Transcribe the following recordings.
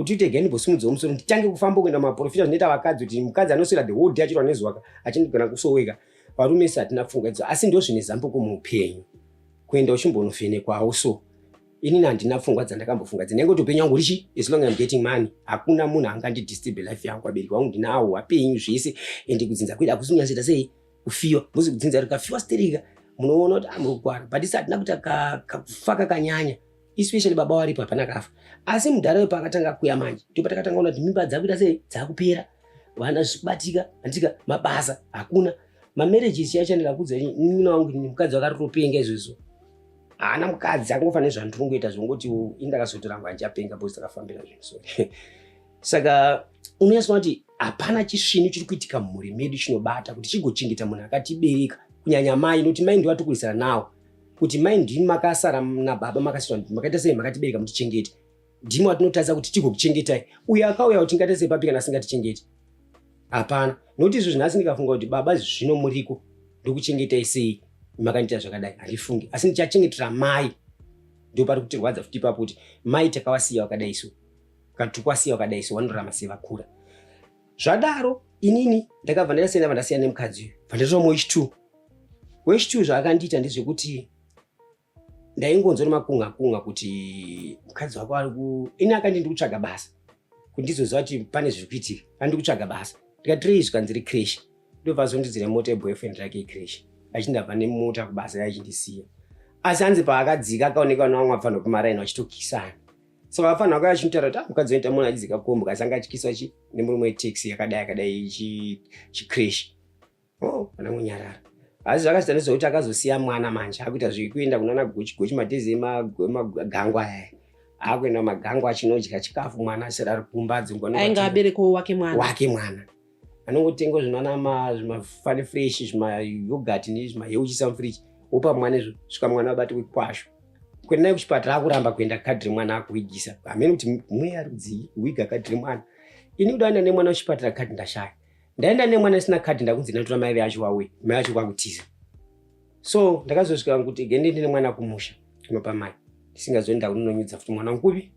Kuti uite gani mbosimudzawo musoro nditange kufamba kuenda maprofita zvinoita vakadzi kuti mukadzi anoswera the whole day achirwa nezuva achindigona kusoweka. Varume isi hatina pfungwa idzo asi ndozvine zambuko muupenyu. Kuenda uchimbonovhenekwawo so. Inini handina pfungwa dzandakambofunga dzinenge kuti upenyu wangu urichi as long I'm getting money. Hakuna munhu angandidisturb life yangu vabereki vangu ndinawo vapenyu zvese ende kudzinza kwedu hakusi kunyatsoita sei kufiwa muzi kudzinza rikafiwa stereka munoona kuti amuri ah, kukwara but isi hatina kuita kakufa kakanyanya especially baba waripo hapana kafa asi mudhara wepo akatanga kuya manje ndipo patakatanga kuona kuti mimba dzakuita sei dzakupera vana zvikubatika andika mabasa hakuna mamarriages chacho ndikakudza nina wangu mukadzi wakaritopenga izvozvo haana mukadzi akangofanira nezvandiringoita zvongoti indakazotorangwa andichapenga bcause takafambira zvinhu so saka unonyatsoona kuti hapana chisvinu chiri kuitika mumhuri medu chinobata kuti chigochengeta munhu akatibereka kunyanya mai nokuti mai ndiwo atikurisana nawo kuti mai ndimi makasara nababa makasira makaita sei makatibereka mutichengete ndimi watinotarisa kuti tigokuchengetai uyo akauya kuti tingaita sei papi kana asingatichengeti hapana nokuti izvo zvinhasi ndikafunga kuti baba zvino muriko ndokuchengetai sei makandiita zvakadai handifungi asi ndichachengetera mai ndopari kutirwadza futi ipapo kuti mai takawasiya wakadai so kana tukwasiya wakadai so wanorarama sei vakura zvadaro inini ndakabva ndasiyana vandasiyana nemukadzi uyu bva wechi two wechi two zvaakandiita ndezvekuti ndaingonzwa nemakunga kunga kuti mukadzi wako ari ku ini akandi ndiri kutsvaga basa kuti ndizoziva kuti pane zviri kuitika andi kutsvaga basa ndikati rei zvikanzi recrash ndobva azondidzira mota yeboyfriend rake icrash achindabva nemota kubasa yaachindisiya asi hanzi paakadzika akaonekwa nevamwe vapfanha kumaraini vachitokisana saka vapfanha vakauya vachinotaura kuti ah, mukadzi unoita munhu achidzika kombo kasi anga achikiswa chi nemurume wetaxi yakadai yakadai chicrash oh anangonyarara asi zvakazita ndezvekuti akazosiya mwana manje akuita zvekuenda kunana gochi gochi madhezi emagango aya akuenda magango achinodya chikafu mwana asiri ari kumba adzingwa ainge aberekewo wake mwana wake mwana anongotenga zvinana zvimafani fresh zvimayogati nezvimayeuchisa mufriji wopa mwana izvo svika mwana abate kwasho kuenda naye kuchipatara akuramba kuenda kadhi remwana akuwigisa hamene kuti mweya rudzii kuwiga kadhi remwana ini kuda kuenda nemwana kuchipatara kadhi ndashaya ndaenda nemwana isina kadhi ndakunzi ndatora mai veacho wauye mai vacho kwakutiza so ndakazosvika kuti gende ndine mwana kumusha kunopa mai ndisingazoenda kunononyudza futi mwana wangu kupi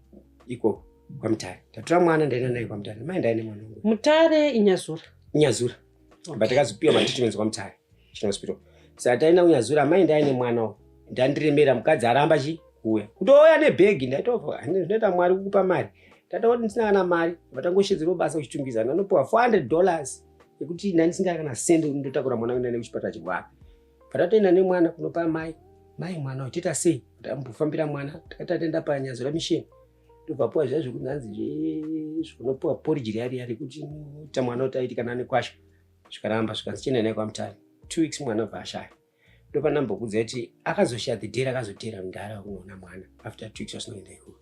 ikoko kwamutare ndatora mwana ndaenda naye kwamutare mai ndaine mwana wangu mutare inyazura inyazura okay. but takazopiwa matreatments kwamutare chino hospital saka taenda kunyazura mai ndaine mwana uyu ndandiremera mukadzi aramba chi kuuya kutouya nebhegi ndaitova zvinoita mwari kukupa mari ndataura kuti ndisina kana mari vatangoshedzerwa basa kuchitungwiza ndanopiwa $400 yekuti ndandisingana kana sende kuti ndotakura mwana kuenda nekuchipatara chirwara patatoenda nemwana kunopa mai mai mwana uyu toita sei ndambofambira mwana takati tatoenda panyazura mission ndobva apuwa zviya zvekuti nhanzi zvinopiwa poriji riya riya rekuti ita mwana kuti aiti kana ane kwasha zvikaramba zvikanzi chienda naye kwamutare 2 weeks mwana bva ashaya ndopanambokudza kuti akazoshaya the day rakazotera mudhara wekunoona mwana after 2 weeks vasina kuenda ikoko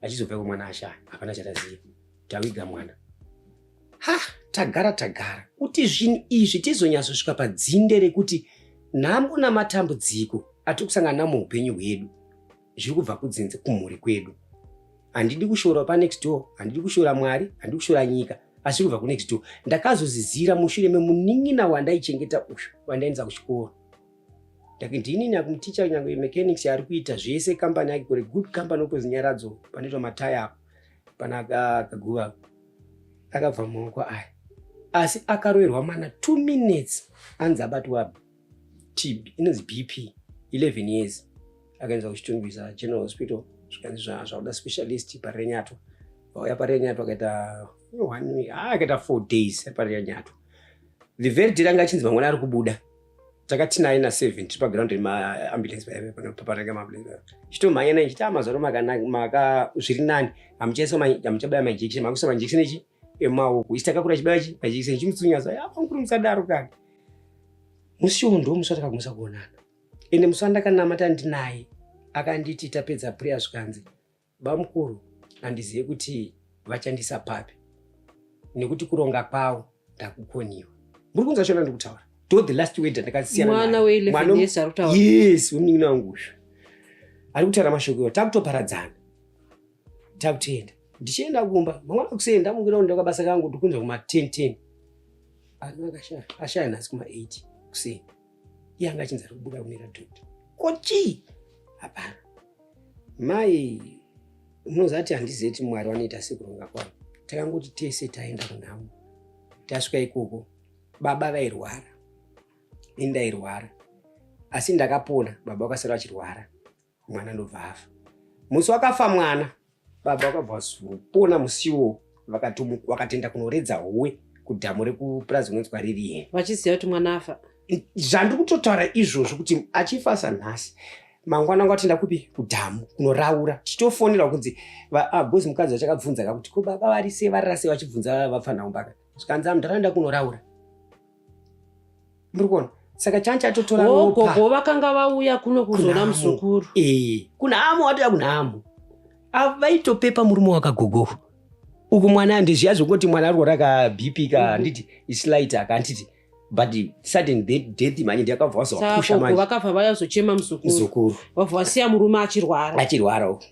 achizobva kumwana ashaya hapana chataziva tawiga mwana ha tagara tagara kuti zvinhu izvi tizonyatsosvika padzinde rekuti nhamo namatambudziko atiri kusangana namo muupenyu hwedu zviri kubva kudzinze kumhuri kwedu handidi kushora panext door handidi kushora mwari handidi kushora nyika asi kubva kunext door ndakazozizira mushure memunin'ina wandaichengeta uyu wandaendesa kuchikoro ndinini akumuticha nyange mechanics ari kuita zvese kambani yake kore good company opposite nyaradzo panoitwa mataya apo pana kaguva akabva mumaoko aya asi akaroverwa mwana 2 minutes anzi abatwa TB inonzi BP 11 years akaendesa kuchitungwiza general hospital zvikanzi zvakuda specialist parenyatwa vauya parenyatwa akaita one week ah, akaita 4 days parenyatwa the very day ranga achinzi mangwana ari kubuda takati naye na7 tiri paground remaambulance paparanga maambulance chitomhanya naye chiti amazoro maka zviri nani hamuchabaya mainjection makuisa mainjection echi emaoko isi takakura chibaya chi majekiseni chimutsunya sa mukuru musadaro kani musi uwo ndo musi watakagumisa kuonana ende musi wandakanamata ndinaye akanditi tapedza prayer zvikanzi bamukuru handizive kuti vachandisa papi nekuti kuronga kwavo ndakukoniwa muri kunzwa shona ndikutaura ndo the last word ndakasiyana mwana we 11 years ari kutaura yes wemunin'ina wangu uyu ari kutaura mashoko iwa takutoparadzana takutoenda ndichienda kumba mangwana kuseni ndamukira kuenda kabasa kangu ndikunzwa kuma 10 10 anhu ashaya nhasi kuma 8 kuseni iye anga achinzi ari kubuda kunera dhokta ko chii hapana mai Munoziva kuti handizivi kuti Mwari vanoita sekuronga kwavo. Takangoti tese taenda kunhamo, tasvika ikoko baba vairwara, ini ndairwara, asi ndakapona. Baba vakasara vachirwara, mwana ndobva afa. Musi wakafa mwana, baba vakabva vazopona musiwo, vakatoenda kunoredza hove kudhamu rekupurazi kunonzi kwaRirieni. Vachiziva kuti mwana afa? Zvandiri kutotaura izvozvo, kuti achifa sanhasi, mangwana anga atoenda kupi? Kudhamu kunoraura. Tichitofonera kunzi bhozi, mukadzi vachakabvunza kakuti ko baba vari sei, varira sei, vachibvunza vapfanha umbaka, zvikanzi munharaunda kunoraura. Muri kuona? Saka changa chatotora ropa. Gogo vakanga vauya kuno kuzoona Kunhamo. muzukuru. Ee, kunhamo, watoya kunhamo. Vaitopepa murume wakagogo uku. Mwana ndizviya zvokuti mwana ari ka BP ka, handiti islight aka, handiti? But sudden death manje ndiyakabva Saka wazowapusha gogo manje. vakabva vaya kuzochema muzukuru. Muzukuru. Vabva vasiya murume achirwara. Achirwara uku.